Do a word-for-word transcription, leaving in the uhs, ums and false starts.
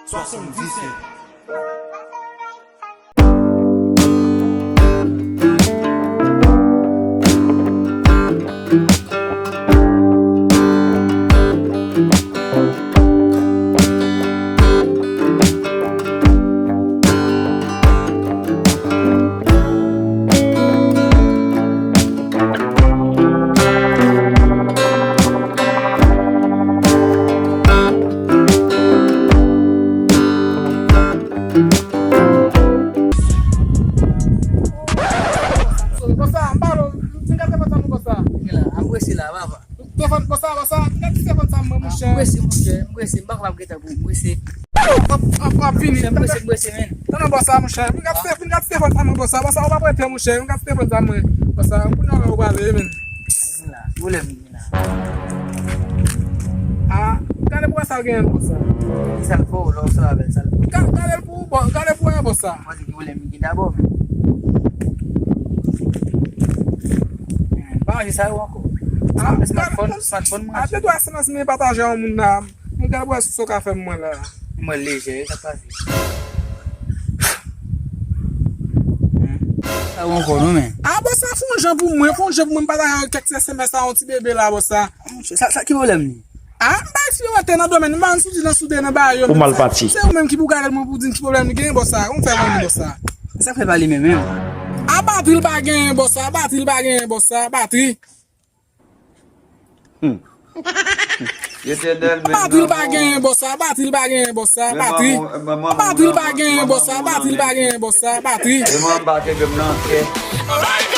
Swasanndisèt. Bòs sa, m pale w, m ka telefòn sa mwen, bòs sa. Gen la, ap resi la, papa. Telefòn, bòs sa, bòs sa, m ka telefòn sa mwen, monchè. M prese, monchè, m prese, m pa kapab gentan pou m prese. W ap, w ap, w ap vini. Monchè, m prese, m prese, men. Tande bòs sa, monchè, m ka telefòn, m ka telefòn sa mwen, bòs sa, bòs sa, w pa prete, monchè, m ka telefòn sa mwen, bòs sa, kounye a w prale, men. Gen la, pwoblèm. Ah, gade pou wè sa l genyen, bòs sa. Sa l fè w, lè w sot avè l, sa l fè w. Ga-, gade l pou ou, bò-, gade pou wè, bòs sa. Mwen di ki pwoblèm li gen dabò, men. Hmm, pa manje sa yo ankò. Ah, smartphone, gade, smartphone ah, manje. Te dwe S M S mwen pataje yon moun la. Mwen gade pou wè si sa w ka fè mwen la. Mwen lejè, sa k pase. Hmm. Sa yo ankò, non, men. Ah, bòs sa, fè yon jan pou mwen, fè yon jan pou mwen, m pataje kèk S M S a yon ti bebe la, bòs sa. Sa, sa ki pwoblèm li? Ah, m pa eksperimante nan domèn, m pa ann soudi nan soudè nan bagay yo. Ou mal pati. Se ou menm ki pou gade l, mwen pou di m ki pwoblèm li genyen, bòs sa. Ou fè mwen, bòs sa. Sa fè pa li menm, menm. Ah, batri l pa genyen, bòs sa. Batri l pa genyen, bòs sa. Batri. Hmm. Batri l pa genyen, bòs sa. Batri l pa genyen, bòs sa. Batri. Batri l pa genyen, bòs sa. Batri l pa genyen, bòs sa. Batri. E mwen m pa te menm nan kè.